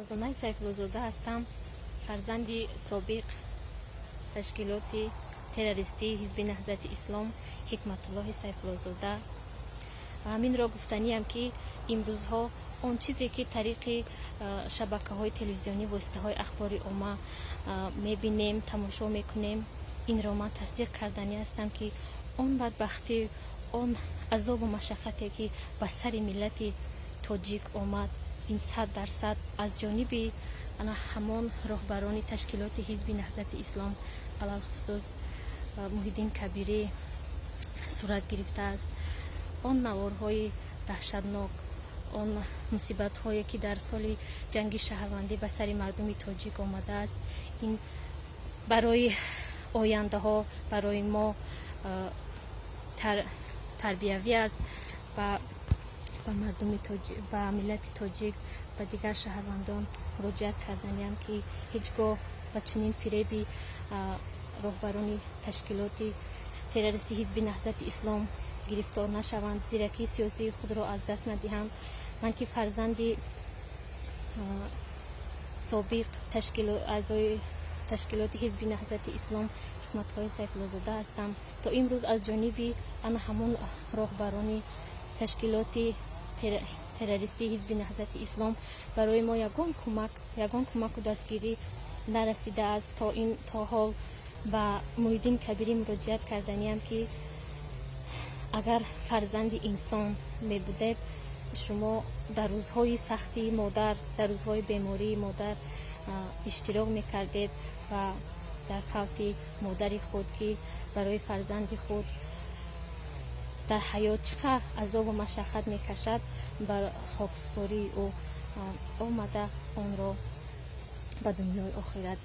Фарзонаи Сайфуллозода ҳастам, фарзанди собиқ ташкилоти террористии Ҳизби Наҳзати Ислом Ҳикматуллоҳи Сайфуллозода. Ҳаминро гуфтаниям, ки имрӯзҳо он чизе, ки тариқи шабакаҳои телевизионӣ, воситаҳои ахбори омма мебинем, тамошо мекунем, инро ман тасдиқ карданӣ ҳастам, ки он бадбахтӣ, он азобу машаққате, ки ба сари миллати тоҷик омад, ин 100% аз ҷониби ана ҳамон роҳбарони ташкилоти Ҳизби Наҳзати Ислом, алалхусус Муҳиддин Кабирӣ, сурат гирифтааст. Он наворҳои даҳшатнок, он мусибатҳое, ки дар соли ҷанги шаҳрвандӣ ба сари мардуми тоҷик омадааст, ин барои ояндаҳо, барои мо тарбиявӣ аст ва ба мардуми, ба миллати тоҷик, ба дигар шаҳрвандон муроҷиат карданиам, ки ҳеҷ гоҳ ба чунин фиреби роҳбарони ташкилоти террористи Ҳизби Наҳзати Ислом гирифтор нашаванд, зиракии сиёсии худро аз даст надиҳанд. Ман, ки фарзанди собиқ аъзои ташкилоти Ҳизби Наҳзати Ислом Ҳикматуллоҳи Сайфуллозода ҳастам, то имрӯз аз ҷониби ана ҳамон роҳбарони ташкилоти террористии Ҳизби Наҳзати Ислом барои мо ягон кӯмак, ягон кӯмаку дастгирӣ нарасидааст то ҳол. Ба Муҳиддин Кабирӣ муроҷиат карданиам, ки агар фарзанди инсон мебудед, шумо дар рӯзҳои сахтии модар, дар рӯзҳои бемории модар иштирок мекардед ва дар фавти модари худ, ки барои фарзанди худ дар ҳаёт чӣ қадр азобу машаққат мекашад, бар хоксупории ӯ омада, онро ба дунёи охират.